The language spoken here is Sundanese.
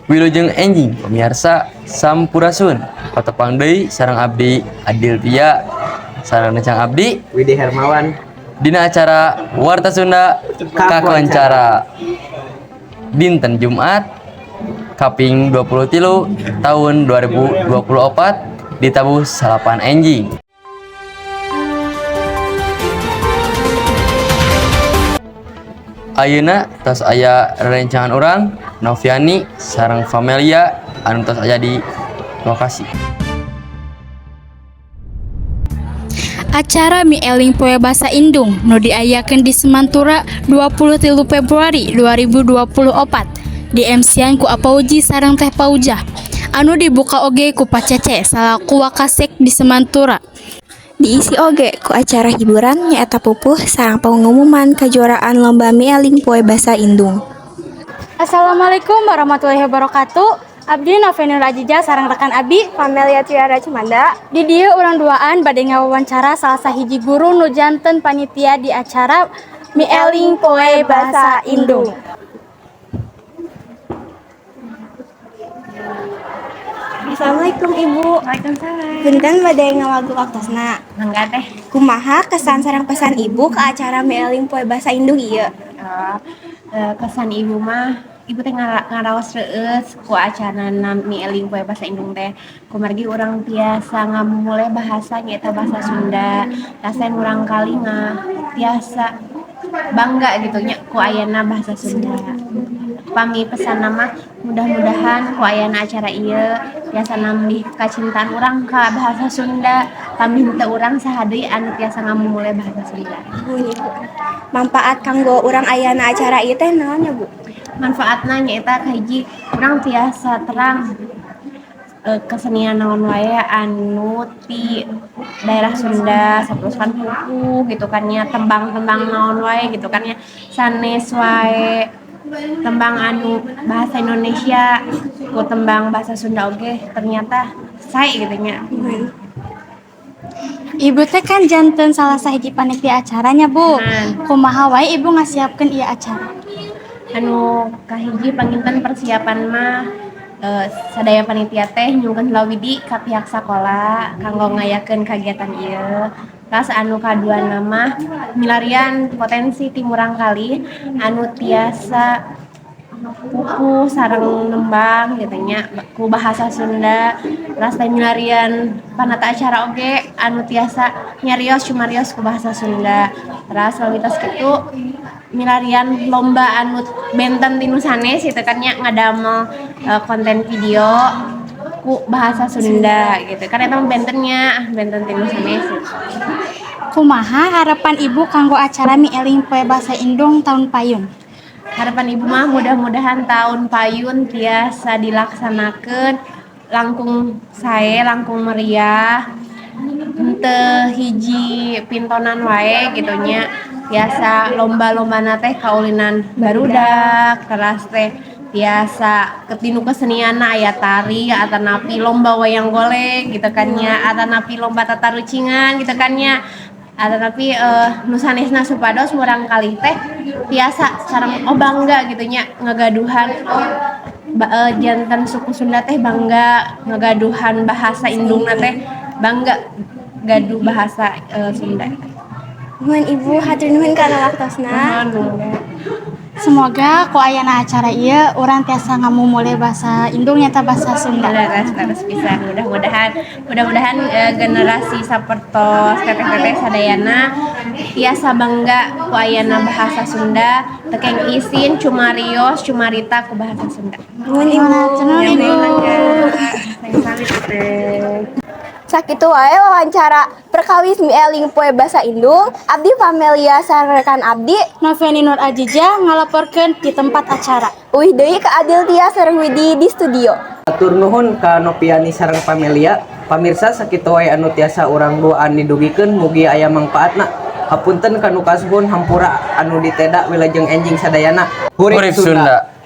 Wilujeng enjing pemirsa, sampurasun. Patepang deui sareng abdi Adil Pia sareng rencang abdi Widi Hermawan. Dina acara Warta Sunda Kakoncara dinten Jumat kaping 23 tahun 2024 di tabuh 9 enjing. Ayeuna tos aya rerencangan urang Noviani sareng Famelia anu tos aya di lokasi. Acara Mieling Poe Basa Indung nu diayakeun di Semantura 23 Februari 2024 di MC-an ku Apauji sareng Teh Paujah anu dibuka oge ku Pak Cece salaku Wakasek di Semantura. Diisi oge ku acara hiburan nyaeta pupuh sareng pengumuman kejuaraan lomba Mieling Poe Basa Indung. Assalamualaikum warahmatullahi wabarakatuh. Abdi Novenur Ajija sareng rekan Abi Pamelia Tiara Cemanda. Di dieu urang duaan bade ngawawancara salah sahiji guru nu janten panitia di acara Mieling Poe Basa Indung. Assalamualaikum, Ibu. Waalaikumsalam. Punten, bade ngawagel waktosna. Mangga, Teh. Kumaha kesan sareng pesan Ibu ke acara Mieling Poe Basa Indung ieu? Oh, kesan Ibu mah, Ibu teh ngaraos reueus ku acarana Mieling Poe Basa Indung teh. Kumargi urang tiasa ngamumule bahasa, nyaeta bahasa Sunda. Rasain urang kali nga tiasa bangga gitu nya ku ayana bahasa Sunda. Pami pesanna mah, mudah-mudahan ku ayana acara ieu tiasa nambih kacintaan urang ka bahasa Sunda. Pami henteu urang, saha deui anu tiasa ngamumule bahasa Sunda. Nuhun, Ibu. Manfaat kanggo urang ayana acara ieu teh naon ya, Bu? Manfaatna nyaeta kahiji, urang tiasa terang kesenian naon wae anu ti daerah Sunda, sapertos kan pupuh gitu kan nya, tembang-tembang naon wae gitu kan nya, sanes wae tembang anu bahasa Indonesia, ku tembang bahasa Sunda oge ternyata sae gitu nya. Ibu teh kan janten salah sahiji panitia acaranya, Bu. Kumaha wae Ibu ngasiapkeun ieu acara? Anu kahiji, panginten persiapan mah sadaya panitia teh nyungkeun lawidi ka pihak sakola kanggo ngayakeun kagiatan ieu. Terus anu kaduana mah milarian potensi ti murangkalih anu tiasa pupuh sareng nembang gitu nya ku bahasa Sunda. Terus teh milarian panata acara oge anu tiasa nyarios cumarios ku bahasa Sunda. Terus leuwih kitu, milarian lomba anu benten ti nu sanes gitu kan nya, ngadamel konten video ku bahasa Sunda gitu kan, eta mah bentennya benten ti nu sanes gitu. Kumaha harapan Ibu kanggo acara Mieling Poe Basa Indung tahun payun? Harapan Ibu mah mudah-mudahan tahun payun tiasa dilaksanakeun langkung sae, langkung meriah, henteu hiji pintonan wae gitu nya, tiasa lomba-lombana teh kaulinan barudak, teras teh tiasa ketinu kesenianna, aya tari atanapi lomba wayang golek gitu kan nya, atanapi lomba tatarucingan gitu kan nya, atanapi nu sanesna, supados murangkalih teh tiasa sareng oh bangga gitu nya ngagaduhan, oh janten suku Sunda teh bangga ngagaduhan bahasa indungna teh, bangga gaduh bahasa Sunda. Nuhun, Ibu, hatur nuhun kana waktosna. Nuhun, mangga. Semoga ku ayana acara ieu urang tiasa ngamumule bahasa indung, nyaeta bahasa Sunda. Leres, leres pisan. Mudah-mudahan generasi sapertos teteh-teteh sadayana tiasa bangga ku ayana bahasa Sunda, teu kenging isin cumarios cumarita ku bahasa Sunda. Nuhun, Ibu. Nuhun, Ibu. Sami-sami, Teteh. Sakitu wae wawancara perkawis Mieling Poe Basa Indung. Abdi Pamelia sareng rekan abdi Noviani Nur Ajija ngalaporkeun di tempat acara. Uih deui ka Adil Tia sareng Widi di studio. Atur nuhun ka Nopiani sareng Pamelia. Pamirsa, sakitu wae anu tiasa urang duaan didugikeun, mugi aya mangpaatna. Hapunten kanu kasuhun, hampura anu diteda, wilujeng enjing sadayana. Hurip Sunda.